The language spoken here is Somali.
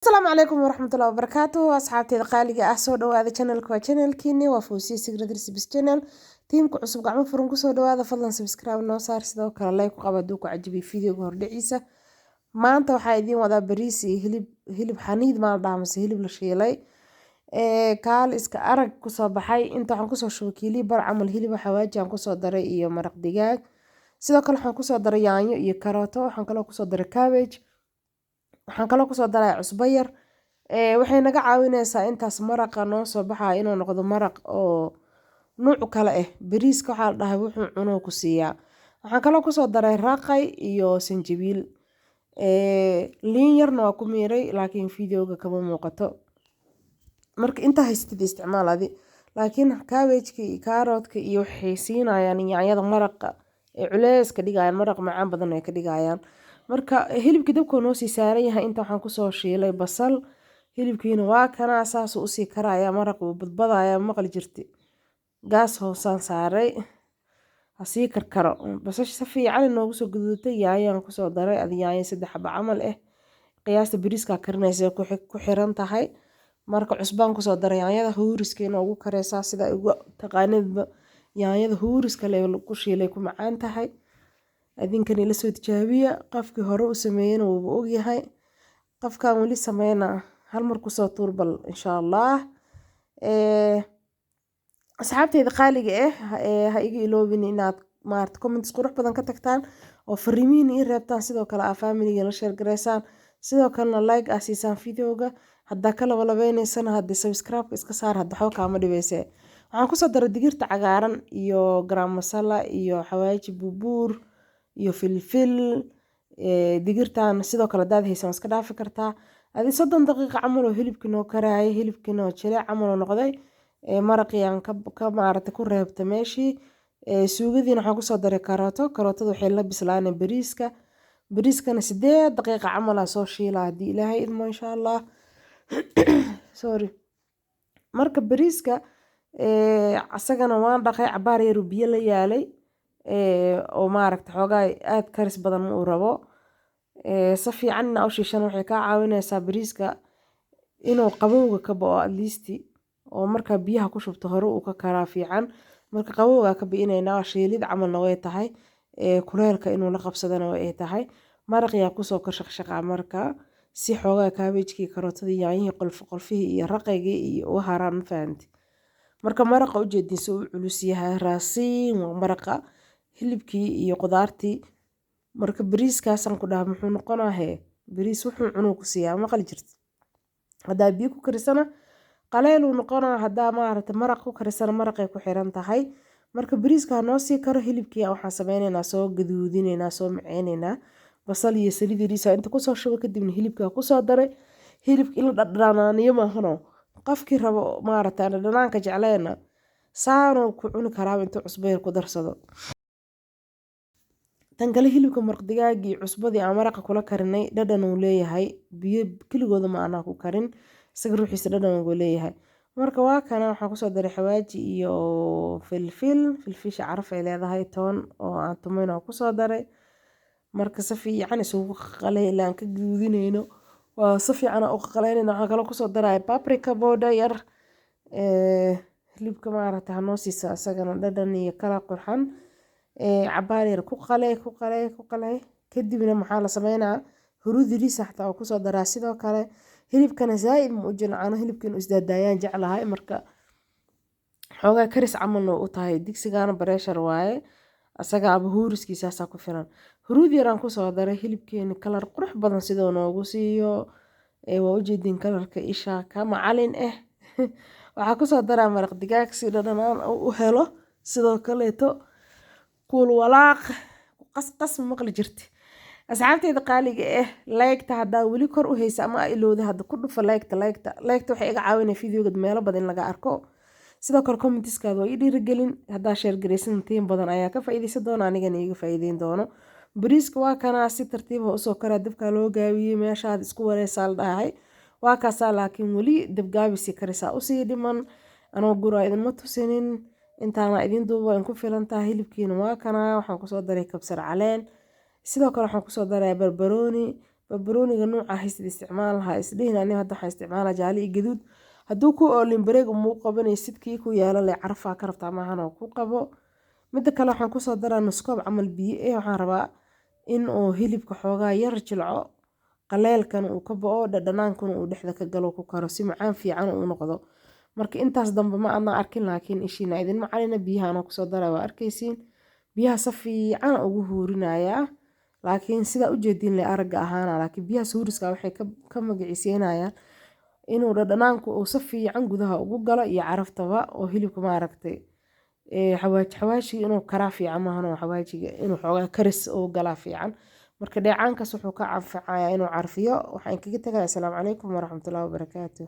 Asalaamu calaykum waraxmatullahi wabarakaatu. Asxaabteyda qaaliga ah, soo dhawaada. Channelka waa channelkiini, waa Fawsiya Secret Recipes Channel. Tiimka cusub, gacmo furan kusoo dhawaada. Fadlan subscribe noo saar, sidoo kale like ku qaba hadduu ku cajibiyay videoga hordhiciisa. Maanta waxaa idiin wadaa bariis iyo hilib, hilib xaniid maa la dhahaa mase hilib la shiilay ee kaal iska arag kusoo baxay. Inta waxaan kusoo shubay kiili bar camal hilib xawaaji aan kusoo daray iyo maraq digaag. Sidoo kale waxaan kusoo daray yaanyo iyo karooto. Waxaan kaloo kusoo daray cabbage. Waxaan kaloo kusoo daray cusbo yar. Waxay naga caawineysaa intaas maraqa noo soo baxaya inuu noqdo maraq oo nuuc kale ah. Bariiska waxaa la dhahay wuxuu cuno ku siiyaa. Waxaan kaloo kusoo daray raqay iyo sanjabiil. Liin yarna waa ku miiray, laakiin videoga kama muuqato. Marka intaa haysatid isticmaal adi, laakiin cabbage-ka iyo kaaroodka iyo waxay siinayaan yaanyada maraqa ee culeys ka dhigayaan, maraq macaan badan ay ka dhigayaan. Marka hilibkii dabka noo sii saaran yahay. Inta waxaan kusoo shiilay basal. Hilibkiina waa kana, saasuu usii karaya, maraq wuu badbadaya maqli jirti. Gaas hoosaan saaray, hasii karkaro. Basasha si fiican inoogu soo gaduudatay, yaanyaan kusoo daray. Adi yaanyo 3 xabo camal ah, qiyaasta bariiska karinaysa ku xiran tahay. Marka cusbaan kusoo daray. Yaanyada huuriska inoogu kareysaa, sida ugu taqaanidba yaanyada huuriska le ku shiilay ku macaan tahay. Idinkana ila soo tijaabiya. Qofkii hore u sameeyena wuuba ogyahay, qofkaan weli sameyna hal mar kusoo tuur bal, insha Allah. Asxaabteyda qaaliga ah, ha iga iloobin inaad maarata comments qurux badan ka tagtaan oo fariimihiin ii reebtaan. Sidoo kale aa familiga la share gareysaan, sidoo kalena like aa siisaan videoga. Haddaa ka labalabeyneysana, haddii subscribe iska saar, hadda waxba kaama dhibeyse. Waxaan kusoo daray digirta cagaaran iyo garam masala iyo xawaaji bubuur iyo filfil. Digirtan sidoo kale hadaad haysan waa iska dhaafi kartaa. Adi 30 daqiiqo camal oo hilibkii noo karaayay, hilibkii noo jileec camal oo noqday. Maraqii aan ka maaragtay ku reebtay meeshii. Suugadiina waxaan kusoo daray karooto. Karootada waxay la bislaanay bariiska. Bariiskana 8 daqiiqo camal aa soo shiila, haddii Ilaahay idmo, insha Allah. Sorry. Marka bariiska asagana waan dhaqay, cabaar yar biyo la yaalay oo maaragta xoogaa aad karis badan ma uu rabo. Si fiican inaa u shiishana waxay kaa caawineysaa bariiska inuu qabowga ka bao at least, oo markaa biyaha ku shubto hore uu ka karaa fiican. Marka qabowga ka bi'inaynaa, shiilid camalna way tahay, kuleelka inuu la qabsadana way ay tahay. Maraq yaa kusoo kor shaqshaqaa marka si xoogaa cabbage-kii, karootadii, yaanyihii, qolf qolfihii iyo raqaygii iyo uga haraan, ma fahanti? Marka maraqa ujeedin si uu culus yahay, raasiin waa maraqa hilibkii iyo qudaartii. Marka bariiskaasaan ku dhaha muxuu noqonaahee, bariis wuxuu cunuu ku siiyaa maqli jirti. Haddaa biyo ku karisana qaleeluu noqonaa, haddaa maaragta maraq ku karisana maraqay ku xiran tahay. Marka bariiska ha noo sii karo. Hilibkii waxaan sameyneynaa soo gaduudineynaa, soo maceyneynaa. Basal iyo saliid yariisa inta kusoo shubo, kadibna hilibka kusoo daray. Hilibka in la dhadhanaaniyo maahano, qofkii rabo maaragta aan dhadhanaanka jecleyna saanuu ku cuni karaa intuu cusbo yar ku darsado. Tan kale, hilibka maraq digaagii cusbadii aan maraqa kula karinay dhadhan uu leeyahay. Biyo keligooda ma anaa ku karin, isaga ruuxiisa dhadhan uu leeyahay. Marka waa kana, waxaan kusoo daray xawaaji iyo filfil. Filfisha caraf ay leedahay, toon oo aan tumayna waa kusoo daray. Marka si fiican isugu qalay ilaa aan ka gaduudineyno, waa si fiican u qaleyneyna. Waxaan kaloo kusoo daray paprika powder yar. Hilibka maaragta hanoo siisa isagana dhadhan iyo kala qurxan. Cabaar yar ku qalay, ku qalay, ku qalay. Kadibna maxaa la sameynaa? Huruud yariis xataa waa kusoo daraa sidoo kale. Hilibkana zaaid ma u jilcano, hilibka inuu isdaadaayaan jeclahay. Marka xoogaa karis camalna u tahay. Digsigana pressure waaye, asagaaba huuriskiisaasaa ku filan. Huruud yaraan kusoo daray. Hilibkeeni kalar qurux badan sidoo noogu siiyo, waa ujeedin kalarka, isha ka macalin ah. Waxaa kusoo daraa maraq digaag si dhadhanaan u helo. Sidoo kaleeto kuul walaaq, qasqas maqli jirti. Asxaabteyda qaaliga ah, like-ta haddaa weli kor u haysa ama ilowda, hadda ku dhufa like-ta. Like-ta, like-ta waxay iga caawinaya videoga meelo badan in laga arko. Sidoo kale commentiskaada waa ii dhiirigelin. Haddaa share garaysan, tiin badan ayaa ka faa'iideysan doona, anigana iiga faa'iideyn doono. Bariiska waa kanaa, si tartiiba usoo karaa. Dabkaa loo gaabiyey, meeshaad isku wareysaa la dhahay, waa kaasaa, laakiin weli dabgaabisi karisaa usii dhiman. Anoo guraa idinma tusinin, intaana idin duuba in ku filan tahay. Hilibkiina waa kanaa. Waxaan kusoo daray kabsar caleen, sidoo kale waxaan kusoo daray barbarooni. Barbarooniga nuuca haysid isticmaal, ha isdhihin aniga hadda waxaan isticmaalaa jaale iyo gaduud. Hadduu ku oolin bareeg umuu qabanaysid, kii ku yaala le carafaa ka rabtaa maahan oo ku qabo. Midda kale, waxaan kusoo daraa nus koob camal biyo eh. Waxaan rabaa in uu hilibka xoogaa yar jilco, qaleelkan uu ka bo'o, dhadhanaankuna uu dhexda ka galo, ku karo si macaan fiican uu noqdo. Marka intaas dambe ma adna arkin, laakiin ishiina idin macalina biyaha anoo kusoo daraa waa arkaysiin. Biyaha si fiican ugu huurinayaa, laakiin sidaa ujeediin le aragga ahaana, laakiin biyaha huuriska waxay ka magiciiseynayaan inuu dhadhanaanku uu si fiican gudaha ugu galo iyo caraftaba oo hilibka maaragtay xawaajiga inuu karaa fiican maahan oo xawaajiga inuu xoogaa karis uu galaa fiican. Marka dheecaankaas wuxuu ka anfacayaa inuu carfiyo. Waxaan kaga tagaya asalaamu calaykum waraxmatullaahi wabarakaatu.